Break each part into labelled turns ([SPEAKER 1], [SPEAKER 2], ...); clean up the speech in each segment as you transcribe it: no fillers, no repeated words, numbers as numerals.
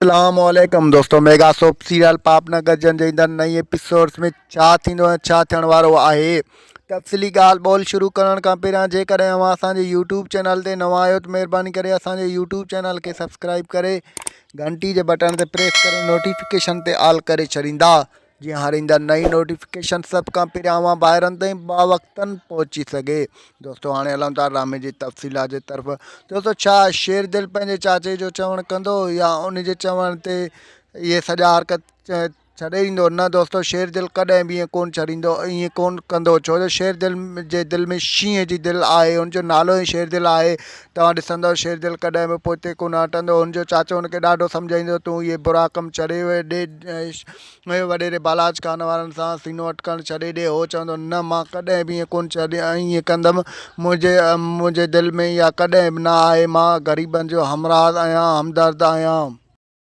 [SPEAKER 1] اسلام عليڪم دوستو ميگا سوپ سيريل پاپ نه گجن جي ايندڙ نئين ايپيسوڊز ۾ ڇا ٿيندو ۽ ڇا ٿيڻ وارو آهي تفصيلي ڳالهه ٻولهه شروع ڪرڻ کان پهريان جيڪڏهن اوهان اسان جي يوٽيوب چينل تي نوان آهيو ته مهرباني ڪري اسان جي يوٽيوب چينل کي سبسڪرائب ڪري گهنٽي جي بٽڻ تي پريس ڪري نوٽيفڪيشن تي آل ڪري ڇڏيندا جيئن هر ايندڙ نئين نوٽيفڪيشن سڀ کان پهريان اوهان ڀائرن تائين باوقتن پهچي سگهي. دوستو هاڻي هلون ٿا ڊرامي جي تفصيلات جي طرف. دوستو ڇا شير دل پنهنجي چاچي جو چوڻ ڪندو يا ان جي چوڻ تي اهي سڄا حرڪت ڇڏي ڏيندو نه دوستو شير دل ڪڏهن به ائين ڪون ڇڏيندو ائين ڪون ڪندو ڇو جو شير دل جي دل ۾ شينهن جي دل آهي ان جو نالو ئي شير دل آهي توهان ڏسندؤ شير دل ڪڏهن به پوئتي ڪونه هٽندو هن جو چاچو هن کي ڏاڍو سمجهائيندو تون اهي برا ڪم ڇڏي ڏي وڏيري بالاچ خان وارن سان سينو اٽڪڻ ڇڏي ڏي. هو چوندو، نه، مان ڪڏهن به ائين ڪونه ائين ڪندم. منهنجي منهنجي دل ۾ اها ڪڏهن به نه آهي. مان غريبن جو همراز آهيان، همدرد آهيان.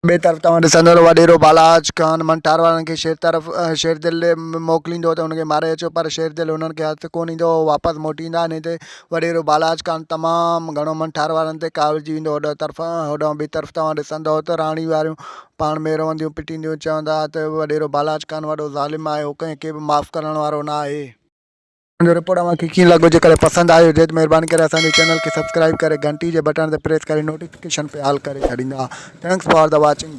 [SPEAKER 1] ٻئي طرف توهان ڏسندؤ ته وڏيرو بالاچ خان منٺار وارن کي شير طرف شير دل ڏي موڪليندو ته هن کي ماري اچو پر شير دل هنن کي هٿ ڪونه ايندو. هو واپس موٽي ايندا. انهيء تي وڏيرو بالاچ خان تمام گهڻو منٺار وارن تي ڪاوڙجي ويندو. هوڏانهن طرف هوڏانهن ٻئي طرف توهان ڏسندؤ ته راڻي واريون پاڻ ۾ روئنديون پٽينديون چوندا ته وڏيرو بالاچ خان وڏو ظالم آهي هو ڪنهن کي به معاف ڪرڻ وارو نه آهي. اسان جو رپورٽ اوهان کي ڪيئن لڳو جيڪڏهن پسند آيو هجي ته مهرباني ڪري اسان جي چينل کي سبسڪرائب ڪري گهنٽي جي بٽڻ تي پريس ڪري نوٽيفڪيشن پي آل ڪري ڇڏيندا thanks for the watching.